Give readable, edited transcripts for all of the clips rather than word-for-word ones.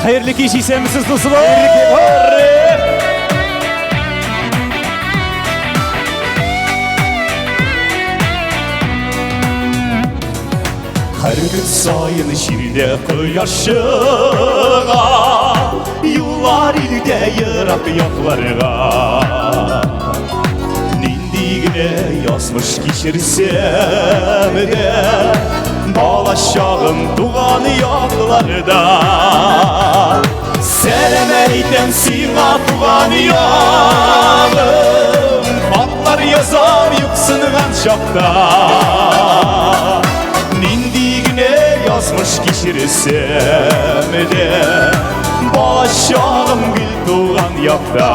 Хәерле кич, исәнмесез, дуслар! Һәр көн саен җирдә кояш чыга, юллар илдә ерак якларга. Нинди генә язмыш кичерсәм дә, бала чагым туган якларда. Сәлам әйтәм сиңа, туган ягым, хатлар язам юксынган чакта. Нинди генә язмыш кичерсәм дә, бала чагым гел туган якта.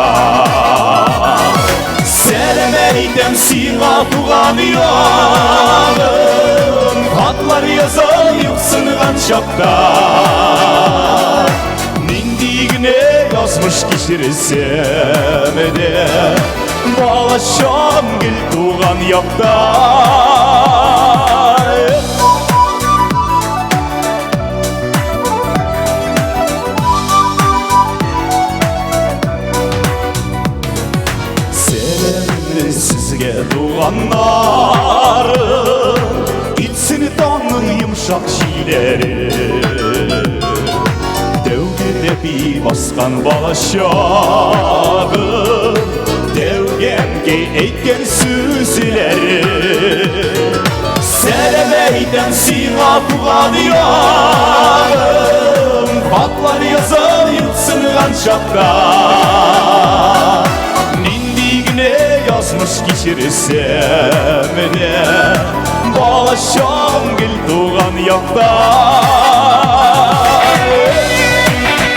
Сәлам әйтәм сиңа, туган ягым, хатлар язам юксынган чакта. Нинди генә язмыш кичерсәм дә, бала чагым гел туган якта. Сәламне сезгә, туганнарым, Илсен таңның йомшак җилләре. Тәүге тәпи баскан бала чагым, Тәүгәмгә әйткән сүзләре. Сәлам әйтәм сиңа, туган ягым, Хатлар язам юксынган чакта. Нинди генә язмыш кичерсәм дә, бала чагым гел туган якта.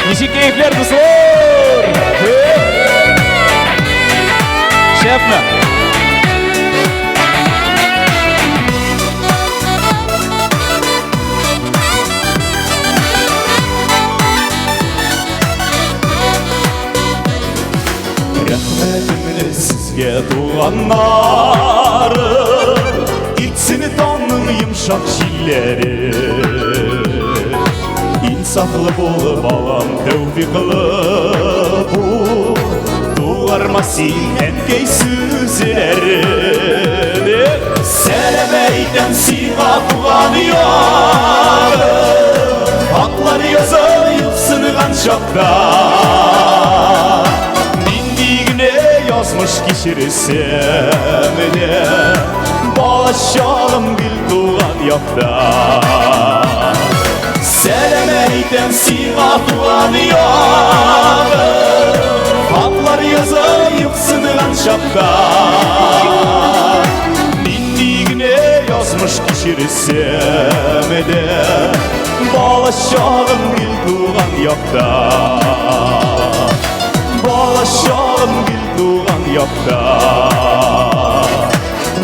Ничек кәефләр, дуслар? Шәпме? Рәхмәтемне сезгә, туганнарым, Итсен таңның йомшак җилләре. Инсафлы бул, балам, тәүфиклы бул, Тугарма син әнкәй сүзләрен. Сәлам әйтәм сиңа, туган ягым, Хатлар язам юксынган чакта. Нинди генә язмыш кичерсәм дә, бала чагым гел туган якта. Сәлам әйтәм сиңа, туган ягым, Хатлар язам юксынган чакта. Нинди генә язмыш кичерсәм дә, бала чагым гел туган якта. Бала чагым гел туган якта.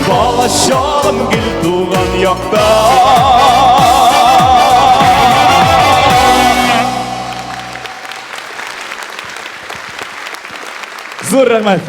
Бала чагым гел туган якта. Зур рәхмәт.